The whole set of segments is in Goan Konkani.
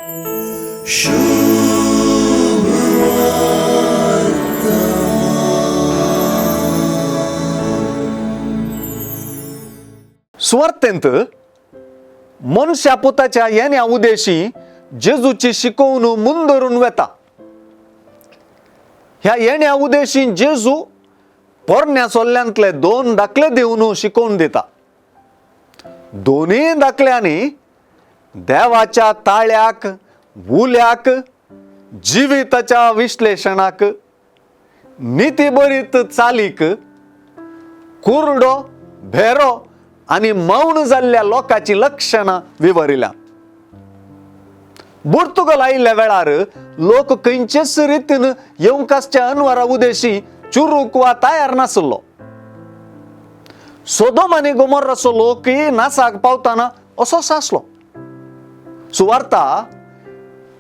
सुवार्थेंत मनशा पुताच्या येण्या उदेशी जेजूची शिकोवन मुंदरून वेता. ह्या येण्या उदेशी जेजू पोरण्या सोल्ल्यांतले दोन दाखले दिवन शिकोवन दिता. दोनूय दाखल्यांनी देवाच्या ताळ्याक, उल्याक, जिविताच्या विश्लेशणाक, नितीबरीत चालीक, कुरडो, भेरो आनी मौन जाल्ल्या लोकांची लक्षणां विवरिल्या. पुर्तुगाल आयिल्ल्या वेळार लोक खंयचेच रितीन येवंक आसच्या अनवरा उदेशी चुरूक वा तयार नासलो. सोदोम आनी गोमोर्राचो लोकय नासाक पावतना असोच आसलो. सुवार्ता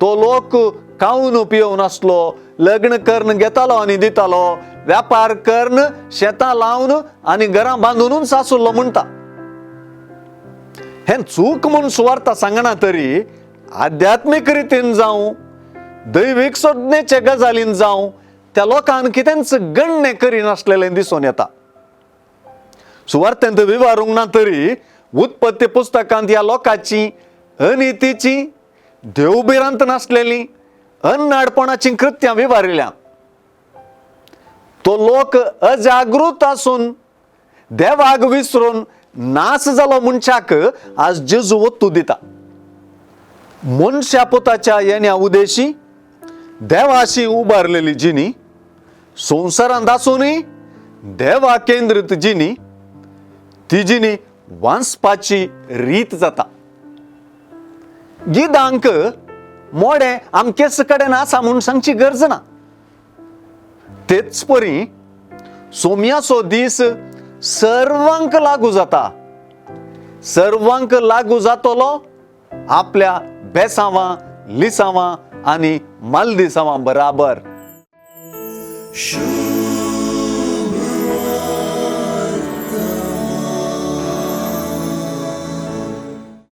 तो लोक खावन पियोवन आसलो, लग्न करून घेतालो आनी दितालो, व्यापार करून शेतां लावन आनी घरां बांदूनच आसलो म्हणटा. हें चूक म्हूण सुवार्ता सांगना तरी आध्यात्मीक रितीन जावं, दैवीक सोदनेचे गजालीन जावं, त्या लोकांक कितेंच गण्णें करिनासलेलें दिसून येता. सुवार्थेंत विवारूंक ना तरी उत्पत्ती पुस्तकांत ह्या लोकांची अनितीची, देवभिरांत नासलेली, अन्नाडपणाची कृत्यां विवारिल्या. तो लोक अजागृत आसून देवाक विसरून नास जालो मनशाक आज जेजू वत्तू दिता. मनशा पुताच्या येण्या उदेशी देवाशी उबारलेली जिणी, संवसारांत आसूनय देवा केंद्रीत जिणी, ती जिणी वाचपाची रीत जाता. गिदांक मोडें आमकेच कडेन आसा म्हूण सांगची गरज ना. तेच परी सोम्याचो दीस सर्वांक लागू जाता. सर्वांक लागू जातलो आपल्या बेसांवां, लिसांवां आनी मालदिसांवां बराबर.